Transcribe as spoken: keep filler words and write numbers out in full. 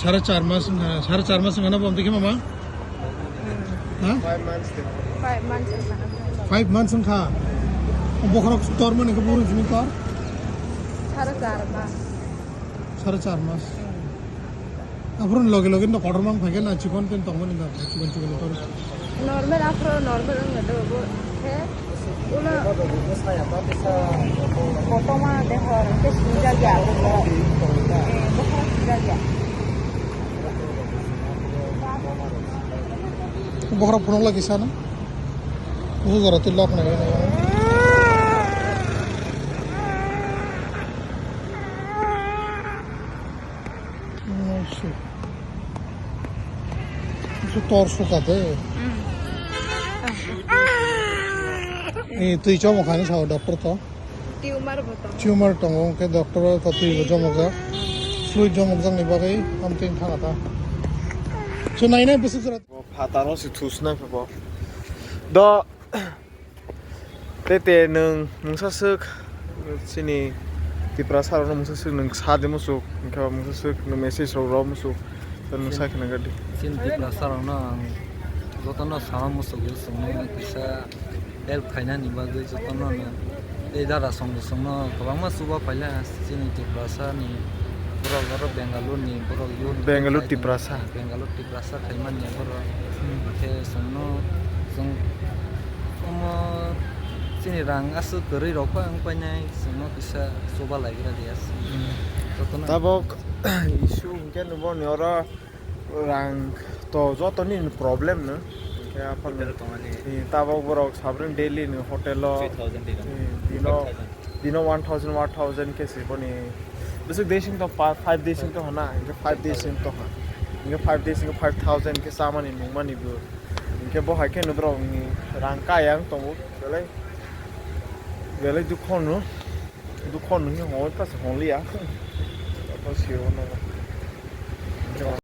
Sare char mas wngkha, sare char mas wngkha na bo amtwi khe mama? Ha? Five months wngkha. Five months wngkha. Bokhorok tormani khe bugrung simi tor? Sare char mas. Sare char mas. Aphuru loge loge no kotor mang phaikhe na chikon ten tongmani da chikon chikon tor. Normal aphuru normal wngya do bo khe ulo kotorma dehor khe sinjak ya abo. Eh, bokhorok sinjak ya. Bokhorok phunuk lagi sana. Busu jora twi lok nai. Su tor suka de. Eh, twi chomo khani sao doctor to. Tumor bo tongo. Tumor tongo, hwnkhe doctor o twi bo jomojak. Fluid jomojak ni bagwi amtwi thana ta. Chu nainai bwswk jora. Bo phataro se thusna khe bo. Do tete nwng mungsa swk chini Tiprasa rokno mungsa swk nwng sa de musuk, hwnkhe mungsa swk nwng message rok rw musuk. Nwng sa khna gadi. Chini Tiprasa rokno ang jotono sama musuk yo chwngno kisa help khainani bagwi jotono no tei dada song bwsongno kwbangma chuba paila chini Tiprasa ni borok oro Bengaluru ni borok youth Bengaluru khai Tiprasa. Bengaluru Tiprasa khaimani borok khe chwngno chwng omo chini rang aswk kwrwi rok pa wng painai chwngno kisa chuba laigra diya jotono. Tabok issue hwnkhe nuboni oro rang to jotoni problem no. Hwnkhe aphano hotel tongani. Eh, tabok borok sabrin daily ni hotel o. Three thousand dirham. Eh, dino, five thousand. Dino one thousand, one thousand khe se boni. Bwswk days wng tong, pa-, five days wng tong hana, hwnkhe five days wng tong ha. Hwnkhe five days wngkhe five thousand khe chamani nungmani bo. Hwnkhe bo hai kheno borok ni rang kaya wng tongo, belai, belai dukhu no, dukhu no hwnwi hwnwi ta se hwnliya. Joto siro no.